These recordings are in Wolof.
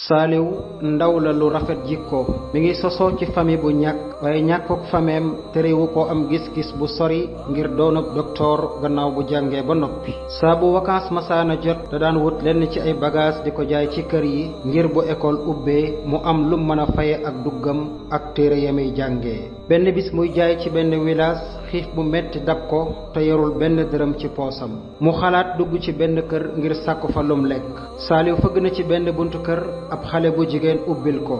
saaliw ndaw la lu rafet jikko mi ngi sosoo ci famille bu ñàkk waaye ñàkkuk fameem terewu ko am gis-gis bu sori ngir doonub doktoor gannaaw bu jàngee ba noppi saa bu vacances masaana jot da daan wut lenn ci ay bagage di ko jaay ci kër yi ngir bu école ubbee mu am lu mën a faye ak duggam ak téere yamuy jàngee benn bis muy jaay ci benn village xiif bu metti dab ko te yorul benn dërëm ci poosam mu xalaat dugg ci benn kër ngir sàkku fa lum lekk saaliw fëgg na ci benn buntu kër ab xale bu jigéen ubbil ko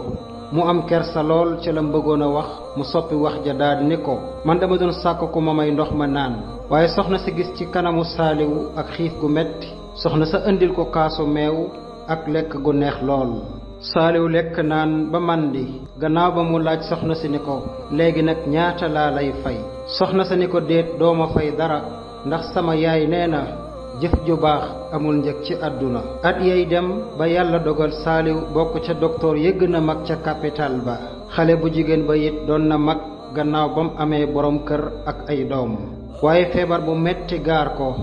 mu am kersa lool ci la bëggoon a wax mu soppi wax ja daldi ni ko man dama doon sàkku ku ma may ndox ma naan waaye soxna si gis ci kanamu saaliw ak xiif gu metti soxna sa indil ko kaasu meew ak lekk gu neex lool saaliw lekk naan ba màndi gannaaw ba mu laaj soxna si ni ko léegi nag ñaata laa lay fay soxna sa ni ko déet dooma fay dara ndax sama yaay nee na jëf ju baax amul njëg ci àdduna at yay dem ba yàlla dogal saaliw bokk ca doktoor ya gën a mag ca capital ba xale bu jigéen ba it doon na mag gannaaw ba mu amee borom kër ak ay doom waaye feebar bu metti gaar ko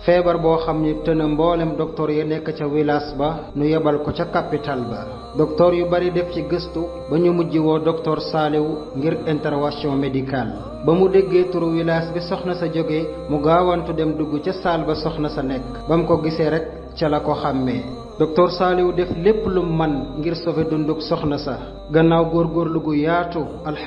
feebar boo xam ni tëna mboolem doktoor ya nekk ca village ba nu yebal ko ca capital ba doktoor yu bari def ci gëstu ba ñu mujj woo doktoor saaliw ngir intervention médicale ba mu déggee turu village bi soxna sa jóge mu gaawantu dem dugg ca saal ba soxna sa nekk ba mu ko gisee rek ca la ko xàmmee docteur saaliw def lépp lu man ngir sauver dunduk soxna sa gannaaw góorgóorlu gu yaatu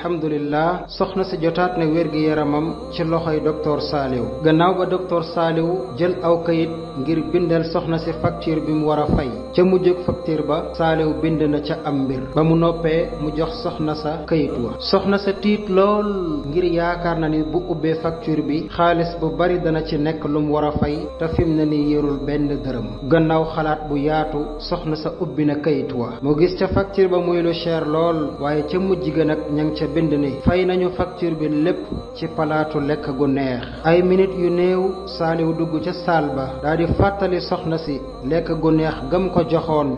alhamdulillah soxna si jotaat na wér-gi yaramam ci loxoy docteur saaliw gannaaw ba docteur saaliw jël aw kayit ngir bindal soxna si facture bi mu war a fay ca mujjug facture ba saaliw bind na ca am mbir ba mu noppee mu jox soxna sa kayit wa soxna sa tiit lool ngir yaakaar na ni bu ubbee facture bi xaalis bu bari dana ci nekk lu mu war a fay te fim na ni yorul benn dërëm gannaaw xalaat bu yaatu soxna sa ubbi na kayit wa mu gis ca facture ba muy lu cher lool waaye ca mujj ga nag ña ngi ca bind ni fay nañu facture bi lépp ci palaatu lekk gu neex ay minute yu néew saaliw dugg ca saal ba daldi fàttali soxna si lekk gu neex gam ko joxoon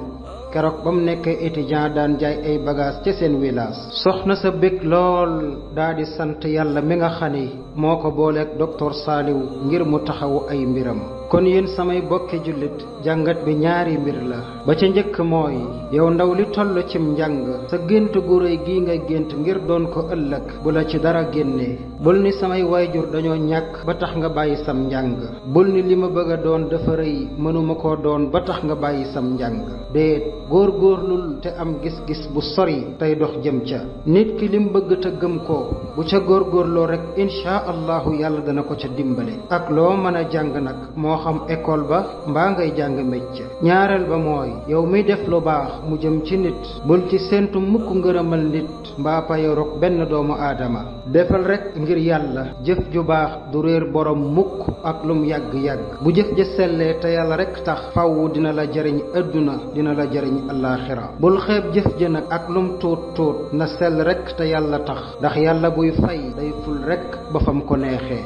keroog ba mu nekkee étudiant daan jaay ay bagage ca seen village soxna sa bég lool daldi sant yàlla mi nga xam ni moo ko booleeg docteur saaliw ngir mu taxawu ay mbiram kon yéen samay bokki jullit jàngat bi ñaari mbir la ba ca njëkk mooy yow ndaw li toll cim njàng sa gént gu réy gii nga gént ngir doon ko ëllëg bu la ci dara génnee bul ni samay waajur dañoo ñàkk ba tax nga bàyyi sam njàng bul ni li ma bëgg a doon dafa rëy mënuma koo doon ba tax nga bàyyi sam njàng déet góorgóorlul te am gis-gis bu sori tey dox jëm ca nit ki lim bëgg te gëm ko bu ca góorgóorloo rek insha allahu yàlla dana ko ca dimbale ak loo mën a jàng nag moo xam école ba mbaa ngay jàng métier ñaareel ba mooy yow mi def lu baax mu jëm ci nit bul ci séentu mukk ngërëmal nit mbaa payorok benn doomu aadama defal rek ngir yàlla jëf ju baax du réer borom mukk ak lum yàgg-yàgg bu jëf ja sellee te yàlla rek tax faww dina la jariñ adduna dina la jariñ allaaxira bul xeeb jëf ja nag ak lum tuut tuut na sell rek te yàlla tax ndax yàlla buy fay day ful rek ba fam ko neexee